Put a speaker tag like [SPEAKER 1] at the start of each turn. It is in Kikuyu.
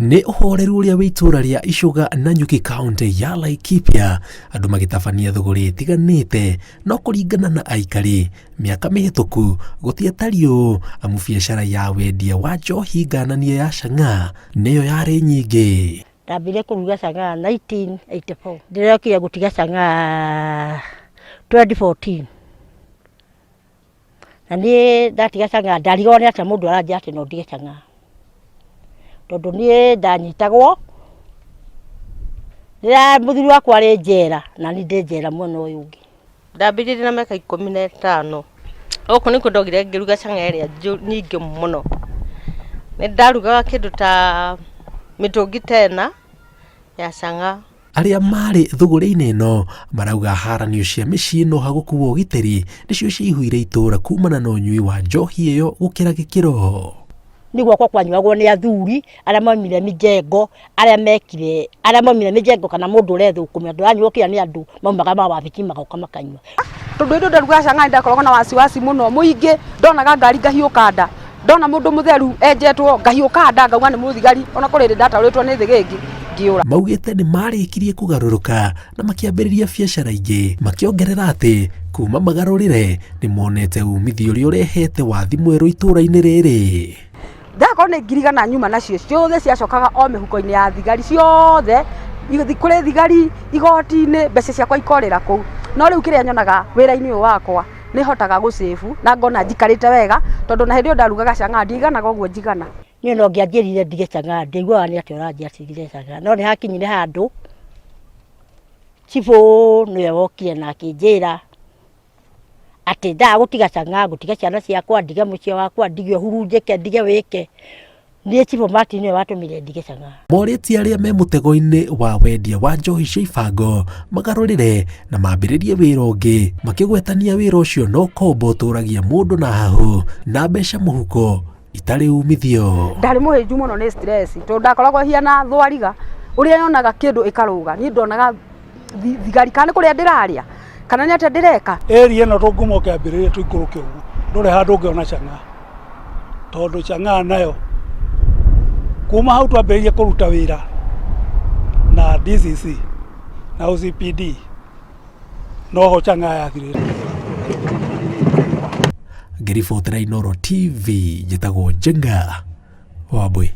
[SPEAKER 1] Nĩ ũhoreru ũrĩa wĩ itũũra rĩa Icũga Nanyuki kaũntĩ ya Laikipia, andũ magĩtabania thũgũrĩ itiganĩte, no kũringana na aikari, mĩaka mĩhĩtũku gũtiatariĩ ũũ amu biacara ya wendia wa njohi ngananie ya chang'aa nĩyo yarĩ nyingĩ.
[SPEAKER 2] Ndambire kũruga chang'aa 1984. Ndĩrokire gũtiga chang'aa 2014. Na niĩ ndatiga chang'aa ndarigagwo nĩ atĩa mũndũ aranjĩra atĩ no ndige chang'aa. Tondũ niĩ ndanyitagwo, rĩrĩa mũthuri wakwa arĩ njera na niĩ ndĩ njera mwena ũyũ ũngĩ.
[SPEAKER 3] Ndambĩrĩirie na mĩaka 15. Gũkũ nĩkuo ndokire ngĩruga chang'aa ĩrĩa nyingĩ mũno. Nĩ ndarugaga kĩndũ ta mĩtũngi ta ĩna ya chang'aa.
[SPEAKER 1] Arĩa marĩ thũgũrĩ-inĩ ĩno marauga haranio cia mĩciĩ na ũhagũku wa ũgitĩri nĩcio ciaihũire itũũra kumana na ũnyui wa njohi ĩyo gũkĩra gĩkĩro.
[SPEAKER 2] Niĩ gwakwa kwanyuagwo nĩ athuri arĩa maumire mĩjengo, arĩa mekire, arĩa maumire mĩjengo kana mũndũ ũrethũkũmĩra ndũranyuo kĩrĩa nĩ andũ maumaga mawabiki magoka makanyua.
[SPEAKER 4] Tondũ hĩndĩ ĩyo ndarugaga chang'aa nĩ ndakoragwo na wasiwasi mũno mũingĩ, ndonaga ngari ngahiũka nda. Ndona mũndũ mũtheru enjetwo ngahiũka nda ngauga nĩ mũthigari ona kũrĩ hĩndĩ ndataũrĩtwo nĩ thĩgĩngĩ ngĩũra.
[SPEAKER 1] Maugĩte nĩ marĩkirie kũgarũrũka na makĩambĩrĩria biacara ingĩ, makĩongerera atĩ kuma magarũrĩre nĩ monete umithio ũrĩa ũrehete wathi mwerũ itũũra-inĩ rĩrĩ.
[SPEAKER 4] Ndakorwo nĩ ngiri igana nyuma nacio ciothe ciacokaga o mĩhuko-inĩ ya thigari ciothe, kũrĩ thigari, igoti-inĩ, mbeca ciakwa ikorĩra kũu. No rĩu kĩrĩa nyonaga wĩra-inĩ ũyũ wakwa nĩ hotaga gũ save na ngona njikarĩte wega tondũ na hĩndĩ ĩyo ndarugaga chang'aa ndiiganaga ũguo njigana.
[SPEAKER 2] Niĩ ona ũngĩanjĩrire ndige chang'aa ndiaiguaga nĩ atĩa ũranjĩra ndige chang'aa, no nĩ hakinyire handũ cibũ nĩwe wokire na akĩnjĩra atĩ ndaga gũtiga chang'aa ngũtiga ciana ciakwa, ndige mũciĩ wakwa, ndige ũhurunjĩke, ndige wĩke. Niĩ Cibũ Martin nĩwe watũmire ndige chang'aa.
[SPEAKER 1] Morĩtie arĩa me mũtego-inĩ wa wendia wa njohi cia ibango magarũrĩre na mambĩrĩrie wĩra ũngĩ, makĩgwetania wĩra ũcio na ũkombo ũtũragia mũndũ na hahũ na mbeca mũhuko itarĩ umithio.
[SPEAKER 4] Ndarĩ mũhĩnju mũno nĩ stress tondũ ndakoragwo hiana thwariga ũrĩa yonaga kĩndũ ĩkarũga niĩ ndonaga thigari kana nĩ kũrĩa ndĩrarĩa kana nĩ atĩa ndĩreka.
[SPEAKER 5] Area ĩno tũnguma ũkĩambĩrĩria tũikũrũke ũguo ndũrĩ handũ ũngĩona chang'aa tondũ chang'aa nayo kuma hau twambĩrĩirie kũruta wĩra na DCC na OCPD noho chang'aa yathirĩte.
[SPEAKER 1] Ngĩribotera Inooro TV njĩtagwo Njenga Wambui.